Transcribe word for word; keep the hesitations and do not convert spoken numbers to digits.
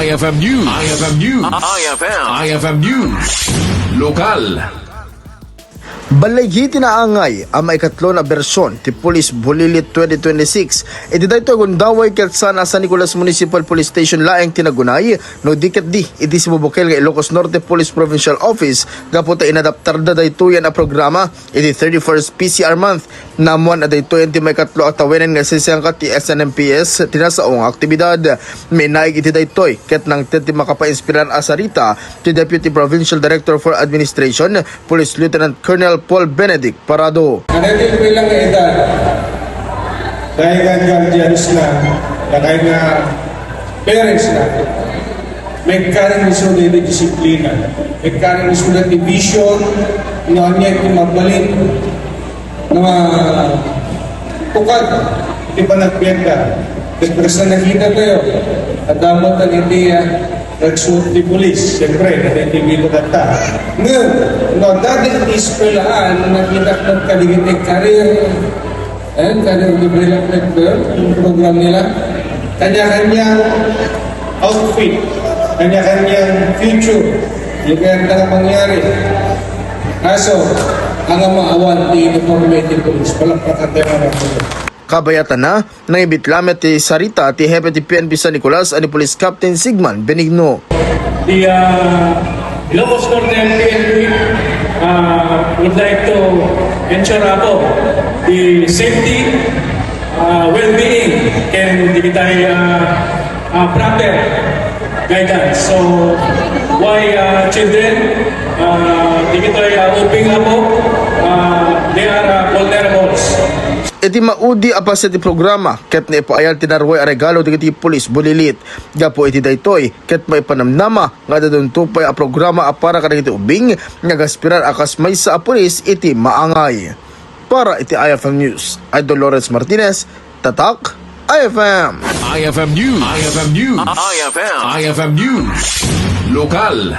I F M News. I F M News. I F M. I F M News. Lokal. Balligi ti naangay a maikatlo nga bersyon ti Police Bulilit twenty twenty-six. Iti daytoy gundaway ket saan a San Nicolas Municipal Police Station laeng ti nagunay, no di ket di iti sibubukel nga Ilocos Norte Police Provincial Office gapu ta inadaptarda daytoyen a programa iti thirty-first P C R month. Naammuan a daytoyen ti maikatlo a tawenen nga sisengka ti S N M P S ti nasao nga aktibidad. Mainaig iti daytoy ket nangted ti makapainspirar a sarita ti Deputy Provincial Director for Administration, Police Lieutenant Colonel Paul Benedict Parado. Kadagiti bilang nga edad, dahil nga guardians na, dahil nga parents na, may karing isu nga disiplina, may karing isu nga vision, no ania iti mabalin, nga tukad iti panagbiagda. Ket basta nakita tayo, adda met iti, ah, nagsuot ti pulis, siyempre, iti T V ko tatta. Ngem, no adda iti eskwelahan, nakita met kadagiti career, eh, career development ba yun? Yung program nila. Kanya-kanyang outfit, kanya-kanyang future. Yung kaya na pangyari. Kaso, ang maawan ti uniforme ti pulis, palakpakan tayo mga pulis. Kabayatan na, nangibit lamet ti sarita ti Hepe ti P N P San Nicolas a ni Police Captain Sigman Benigno. The, uh, Ilocos Norte P N P, uh, would like to ensure, Apo, the safety, uh, well-being ken dagiti, uh, uh, proper guidance. So, why, uh, children, uh, dagiti, uh, ubing, Apo, uh, they are, uh, vulnerables. Iti maudi a paset ti programa, ket naipaayal ti narway a regalo dagiti Police Bulilit. Gapu iti daytoy, ket maipanamnama nga adda dunto pay a programa a para kadagiti ubing nga agaspirar a kas maysa a pulis iti maangay. Para iti I F M News, Idol Lawrence Martinez, Tatak, I F M. I F M News. I F M News. I F M. I F M News. Lokal.